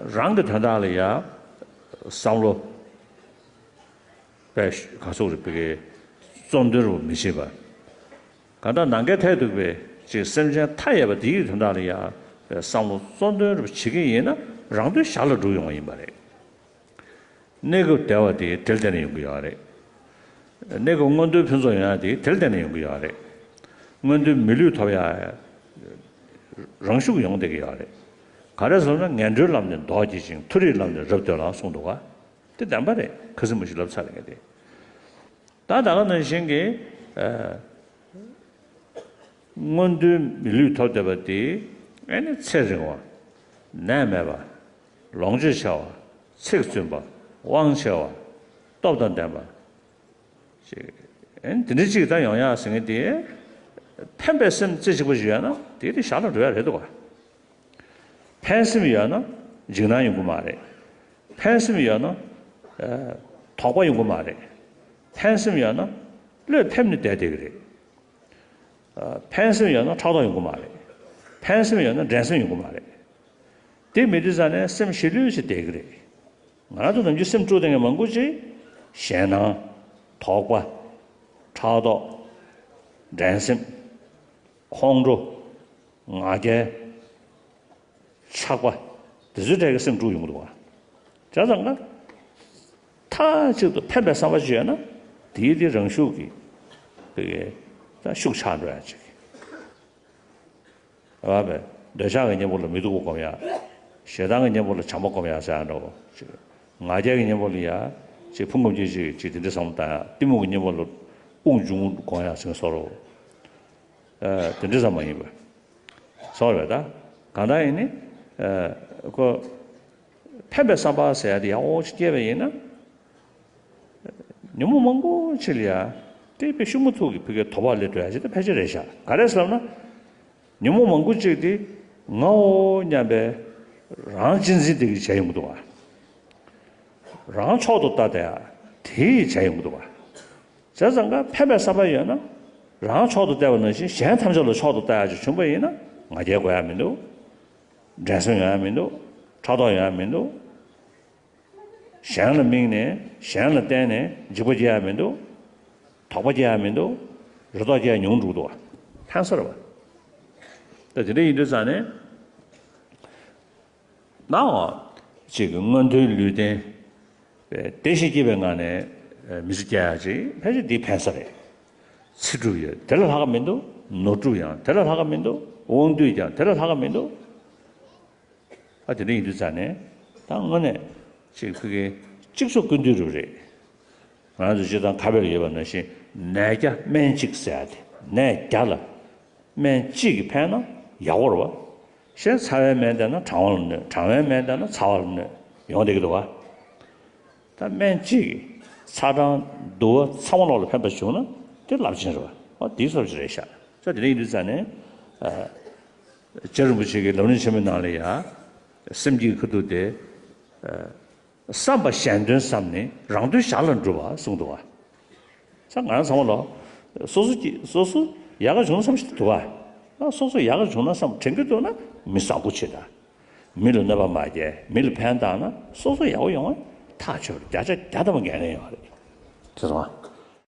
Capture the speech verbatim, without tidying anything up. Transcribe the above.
རང་གི་དོན་དག་ལ་ཡ་བསམ་བློ་པས་ག་སོགས་རེ་བི་གའི་གཙོ་འདོན་རུ་མི་བྱེད་པ། གང་ལྟར་ནམ་མཁའི་མཐས་གཏུགས་པའི་ཅིག་སེམས་ཅན་མཐའ་ཡས་པ་དེའི་དོན་དག་ལ་ཡ་བསམ་བློ་གཙོ་འདོན་རུ་བྱེད་ཀྱི་ཡིན་ན། རང་དོན་ཞར་ལ་འགྲུབ་ཡོང་བ་ཡིན་པ་རེད། གནས་སྐབས་བདེ་བ་དེ་དེ་ལ་བརྟེན་ནས་ཡོང་གི་ཡོད་རེད། གནས་སྐབས་མངོན་མཐོའི་ཕུན་ཚོགས་ཡོང་ཡ་དེ་དེ་ལ་བརྟེན་ནས་ཡོང་གི་ཡོད་རེད། མངོན་མཐོའི་མི་ལུས་ཐོབ་ཡ་རང་ཤུགས་ཡོང་བསྡད་ཀྱི་ཡོད་རེད། ག་རེ་ཟེར་ན་ངན་འགྲོའི་ལམ་ནས་མདོག་སྐྱེད་ཅིང་། མཐོ་རིས་ལམ་ནས་རབ་སྟོན་ལ་གསུངས་འདུག་ག་དེ་བདེན་པ་རེད། ཁ་སེམས་མ་ཞིག་ལབ་ཚར་ལ་ངས་དེ། ད་ད་ག་ནང་བཞིན་གྱི། ཨ། མངོན་མཐོའི་མི་ལུས་ཐོབ་བསྡད་པ་དེ་ཨ་ནི་ཚེ་རིང་བ། ནད་མེད་པ། ལོངས་སྤྱོད་ཆེ་བ། ཚིག་བཙུན་པ། དབང་ཆེ་བ། སྟོབས་དང་ལྡན་པ། ཅིག་ཨ་ནི་དེ་འདྲ་ཅིག་ད་ཡོང་ཡག་ཟེར་མཁན་དེ། ཕན་པའི་སེམས་རྩེ་གཅིག་པ་ཞིག་ཡོད་ན་དེ་དེ་ཞར་ལ་འགྲོ་ཡ་རེད་འདུག་ག་ཕན་སེམས་ཡོད་ན་འཇིགས་སྣང་ཡོང་གི་མ་རེད། ཕན་སེམས་ཡོད་ན། ཨ། དོགས་པ་ཡོང་གི་མ་རེད། ཕན་སེམས་ཡོད་ན་བློས་ཕེབས་ནས་བསྡད་བསྡད་ཀྱི་རེད། ཨ། ཕན་སེམས་ཡོད་ན་ཕྲག་དོག་ཡོང་གི་མ་རེད། ཕན་སེམས་ཡོད་ན་འགྲན་སེམས་ཡོང་གི་མ་རེད། དེ་མེད་དུས་ཙང་ནས་སེམས་ཞི་ལྷོད་བྱས་བསྡད་ཀྱི་རེད། ང་རང་ཚོ་ནམ་རྒྱུན་སེམས་དཀྲུགས་བསྡད་མཁན་མང་པོ་ཅིག་ཞེད་སྣང་། དོགས་པ། ཕྲག་དོག་འགྲན་སེམས། ཁོང་ཁྲོ། ང་རྒྱལ། ཆགས་པ། དེ་ཚོའི་གྲས་ཀྱི་སེམས་དཀྲུགས་ཡོང་གི་འདུག་ག་བྱས་ཙང་ཀ་མཐའ་གཅིག་ཏུ་ཕན་པའི་བསམ་པ་ཅིག་ཡོད་ན། དེའི་དེ་རང་ཤུགས་ཀྱིས་དེ་གའི་ད་ཤུགས་ཆག་འགྲོ་ཡ་ཅིག་རེད་པས། འདོད་ཆགས་ཀྱི་གཉེན་པོ་ལ་མི་སྡུག་པ་སྒོམ་ཡ། ཞེ་སྡང་གི་གཉེན་པོ་ལ་བྱམས་པ་སྒོམ་ཡ་ཟེར་ཡ་འདྲ་བོ་ཅིག་ང་རྒྱལ་གྱི་གཉེན་པོ་ལ་ཡ་ཅིག་ཕུང་ཁམས་སྐྱེ་མཆེད་ཅིག་དེ་འདྲ་བསམ་བློ་བཏང་ཡ། གཏི་མུག་གི་གཉེན་པོ་ལ་དབུགས་འབྱུང་སྒོམ་ཡ་ཟེར་བཟོ་འདྲ་བོ། ཨ། དེ་འདྲ་ཙམ་མ་ཡིན་པ། སོང་རེད་ད། གང་ལྟར་ཡིན་ནི། ཨ། ཁོ་ཕན་པའི་བསམ་པ་ཟེར་ཡ་དེ་ཡག་པོ་ཞིག་སྐྱེས་པ་ཡིན་ན། ཉོན་མོངས་མང་པོ་ཅིག་ལ་ཡ་དེ་དཔེ་ཤུགས་མ་ཐུག་གི་ཕ་གིའི་དོགས་པ་སླེབས་འགྲོ་ཡ་ཅིག་དེ་ཕལ་ཆེར་རེད་ཤག་ག་རེ་ཟེར་ན། ཉོན་མོངས་མང་པོ་ཅིག་དེ་ངའོ་སྙམ་པའི་རང་གཅེས་འཛིན་དེ་གིས་བྱས་ཡོང་གི་འདུག་ག་རང་མཆོག་ཏུ་ལྟ་བསྡད་ཡ་དེ་ཡིས་བྱས་ཡོང་གི་འདུག་ག་བྱས་ཙང་ཀ་ཕན་པའི་བསམ་པ་ཡོད་ན། རང་མཆོག་ཏུ་བལྟས་པ་ནང་བཞིན་གཞན་ཐམས་ཅད་ལ་མཆོག་ཏུ་ལྟ་ཡག་ཅིག་བྱུང་པ་ཡིན་ན། ང་རྒྱལ་དགོས་ཡག་མི་འདུག་འགྲན་སེམས་ཡོང་ཡག་མི་འདུག་ཕྲག་དོག་ཡོང་ཡག་མི་འདུག་གཞན་ལ་དམིགས་ནས་གཞན་ལ་བརྟེན་ནས་འཇིགས་པ་སྐྱེ་ཡག་མི་འདུག་དོགས་པ་སྐྱེ་ཡག་མི་འདུག་རེ་དོགས་སྐྱེ་ཡག་ཉུང་འགྲོ་གི་འདུག་བ། ཕན་ས་རེད་བ། ད་དེ་འདྲ་ཡིན་དུས་ཙང་ནས། ནའང་ཅིག་མངོན་མཐོའི་ལུས་རྟེན་བདེ་ཞིང་སྐྱིད་པའི་ངང་ནས་མི་ཚེ་སྐྱེལ་ཡག་ཅིག་ཕལ་ཆེར་འདི་ཕན་ས་རེད། ཚེ་སྒྲུབ་ཡོད་དེ་ལས་ལྷག་ག་མི་འདུག་ནོར་སྒྲུབ་ཡང་དེ་ལས་ལྷག་ག་མི་འདུག་དབང་སྡུད་ཀྱང་དེ་ལས་ལྷག་ག་མི་འདུག་ཨ། དེ་འདྲ་ཡིན་དུས་ཙང་ནས་ད་དངོས་གནས་ཅིག་ཕ་གིའི་གཅིག་ཚོགས་ཀུན་འདུས་རུ་རེད། ང་ཚོ་སྤྱིར་བཏང་ཁ་དཔེ་ལ་ཡོད་པ་ནང་བཞིན་ནད་བརྒྱ་སྨན་གཅིག་ཟེར་ཡ་དེ། ནད་བརྒྱ་ལ་སྨན་གཅིག་གིས་ཕན་ན་ཡག་པོ་རེད་བ། གཞན་ཚ་བའི་སྨན་བསྟེན་ན་གྲང་བ་ལ་གནོད། གྲང་བའི་སྨན་བསྟེན་ན་ཚ་བ་ལ་གནོད་ཡོང་བསྡད་ཀྱི་འདུག་བ། ད་སྨན་གཅིག་གིས་ཚ་གྲང་འདུ་བ་ཚང་མ་ལོག་ལ་ཕན་པ་བྱུང་ན་དེ་རླབས་ཆེན་རེད་བ། འོ་དེའི་བཟོ་འདྲ་ཅིག་རེད་ཤག་ས་དེ་འདྲ་ཡིན་དུས་ཙང་ནས། ཨ། རྗེ་རིན་པོ་ཆེ་གི་ལམ་རིམ་ཆེན་མོའི་ནང་ལ་ཡ། སེམས་ཀྱི་ཁ་ཐུག་དེ། ཨ། བསམ་པ་གཞན་དོན་བསམ་ནས་རང་དོན་ཞར་ལ་འགྲུབ་པ་གསུངས་འདུག་བ། ས་ང་རང་ཚང་མ་ལོ། སོ་སོ་ཀྱི་སོ་སོ་ཡག་ག་བྱུང་ན་བསམ་ཞིག་འདུག་བ། ཨ། སོ་སོ་ཡག་ག་བྱུང་ན་བསམ་དྲན་གྱི་འདུག་ན་མི་བཟང་པོ་བྱེད་ད། མི་ལ་གནོད་པ་མ་བསྐྱལ། མི་ལ་ཕན་བཏགས་ན་སོ་སོ་ཡག་པོ་ཡོང་བ་ཐག་ཆོད་རེད། བརྒྱ་ཆ་བརྒྱ་ཐམ་པ་འགན་ལེན་ཡོད་རེད། ཅེས་གསུངས་